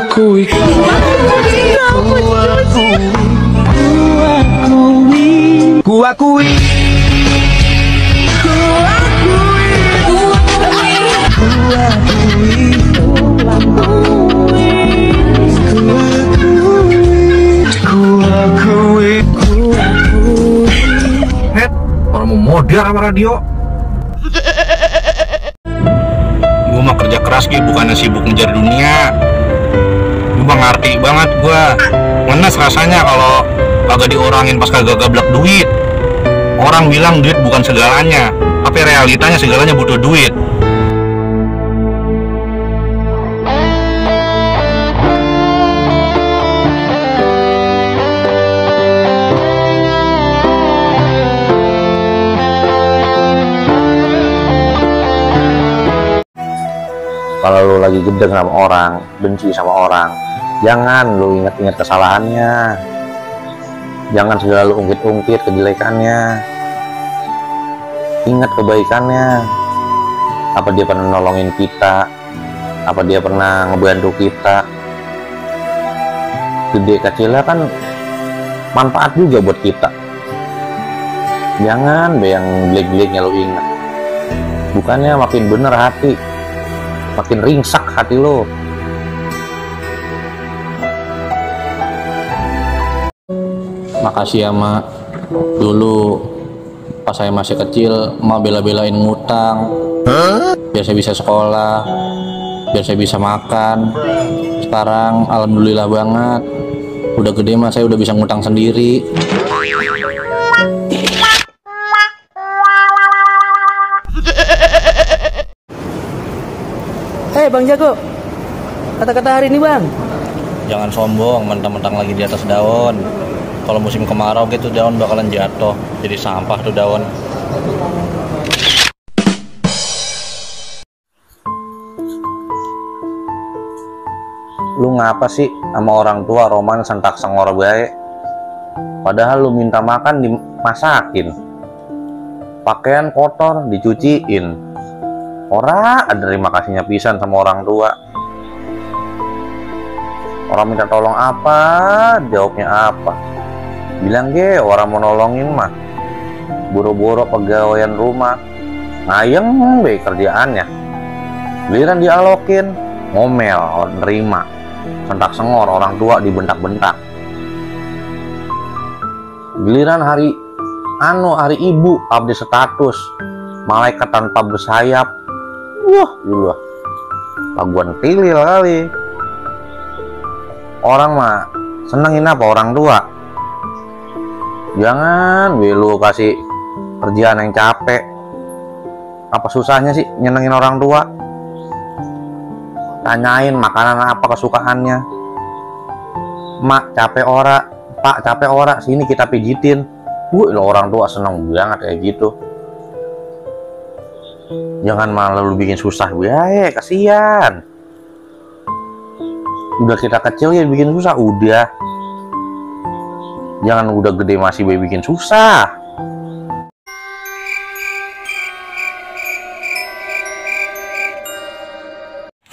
akui, ku akui. Orang mau modal sama radio. Gue mah kerja keras gitu, bukannya sibuk ngejar dunia. Gue mah ngerti banget gue. Ngenes rasanya kalau kagak diorangin pas kagak gablak duit. Orang bilang duit bukan segalanya, tapi realitanya segalanya butuh duit. Kalau lu lagi gedeng sama orang, benci sama orang, jangan lu inget-inget kesalahannya, jangan selalu ungkit-ungkit kejelekannya, ingat kebaikannya. Apa dia pernah nolongin kita, apa dia pernah ngebantu kita, gede kecilnya kan manfaat juga buat kita. Jangan be yang jelek-jeleknya lu ingat, bukannya makin bener hati, makin ringsak hati lo. Makasih ya mak, dulu pas saya masih kecil mak bela-belain ngutang biar saya bisa sekolah, biar saya bisa makan. Sekarang alhamdulillah banget, udah gede mah saya udah bisa ngutang sendiri. Bang Jago, kata-kata hari ini bang. Jangan sombong mentang-mentang lagi di atas daun. Kalau musim kemarau gitu daun bakalan jatuh, jadi sampah tuh daun. Lu ngapa sih sama orang tua roman sentak sengor bae? Padahal lu minta makan dimasakin, pakaian kotor dicuciin. Ora ada terima kasihnya pisan sama orang tua. Orang minta tolong apa, jawabnya apa. Bilang ge orang mau nolongin mah boro-boro pegawaian rumah, ngayeng be kerjaannya. Giliran dialokin ngomel, nerima, sentak sengor orang tua dibentak-bentak. Giliran hari ibu update status, malaikat tanpa bersayap. Wah, gila. Laguan tilil kali. Orang mah senengin apa orang tua. Jangan lu kasih kerjaan yang capek. Apa susahnya sih nyenengin orang tua? Tanyain makanan apa kesukaannya. Mak capek ora, Pak capek ora, sini kita pijitin. Orang tua seneng banget kayak gitu. Jangan malah lu bikin susah ya, kasihan. Udah kita kecil ya bikin susah, udah. Jangan udah gede masih bikin susah.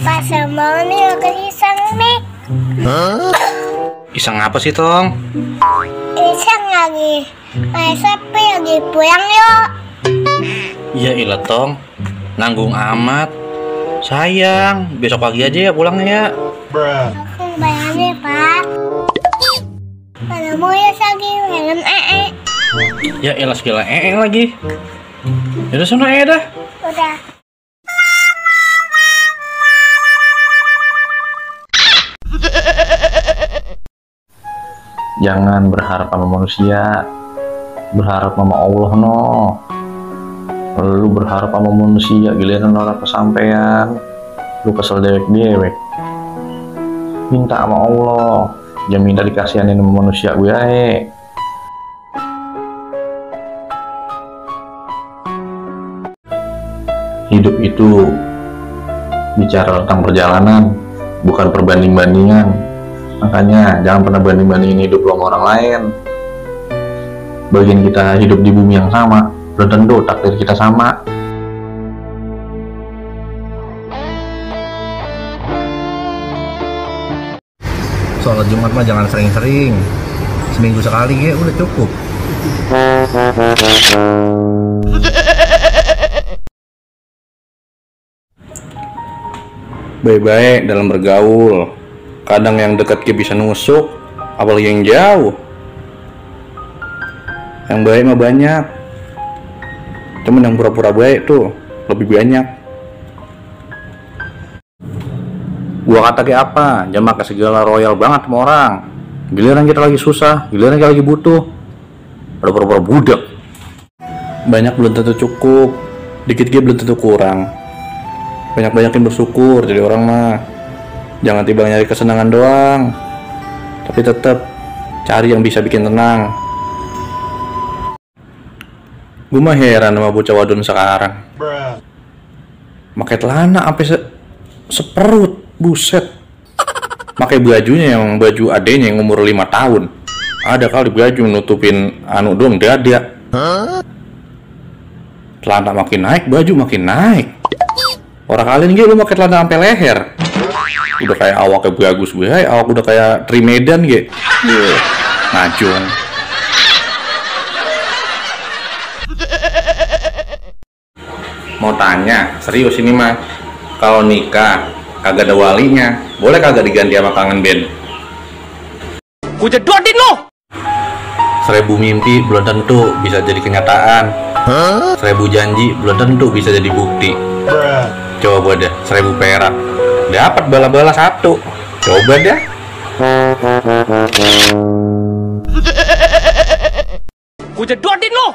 Pak Samuel nih makan iseng nih. Iseng apa sih, Tong? Iseng lagi. Sepi lagi pulang yuk. Iya ilah, Tong. Nanggung amat. Sayang, besok pagi aja ya pulangnya ya. Aku bayarnya Pak. Kalau mau ya lagi malam Ya elah segala lagi. Yaudah sana dah. Udah. Jangan berharap sama manusia, berharap sama Allah no. Lu berharap sama manusia, giliran orang kesampean, lu kesel dewek-dewek. Minta sama Allah, jangan minta dikasihanin sama manusia gue. Hidup itu bicara tentang perjalanan, bukan perbanding-bandingan. Makanya jangan pernah banding-bandingin hidup lo sama orang lain. Bagian kita hidup di bumi yang sama, belum tentu takdir kita sama. Sholat Jumat mah jangan sering-sering, seminggu sekali ya udah cukup. Baik-baik dalam bergaul, kadang yang dekat ke bisa nusuk, apalagi yang jauh. Yang baik mah banyak, cuman yang pura-pura baik tuh lebih banyak. Gua kata kayak apa, jangan pakai segala royal banget sama orang. Giliran kita lagi susah, giliran kita lagi butuh, ada pura-pura budak. Banyak belum tentu cukup, dikit belum tentu kurang. Banyak-banyakin bersyukur jadi orang mah. Jangan tiba nyari kesenangan doang, tapi tetap cari yang bisa bikin tenang. Gue mah heran sama bocah wadon sekarang. Pakai celana sampai seperut, buset. Pakai bajunya yang baju adenya yang umur 5 tahun. Ada kali baju nutupin anu dong dada. Celana makin naik, baju makin naik. Orang kalian gitu lu pakai celana sampai leher. Udah kayak awaknya bagus gue, awak udah kayak Trimedan gitu. Ngajung. Mau tanya, serius ini mah, kalau nikah kagak ada walinya, boleh kagak diganti sama kangen band? Ku jedotin lo. 1000 mimpi belum tentu bisa jadi kenyataan. 1000 janji belum tentu bisa jadi bukti. Coba deh, 1000 perak dapat bala-bala 1. Coba deh. Ku jedotin lo.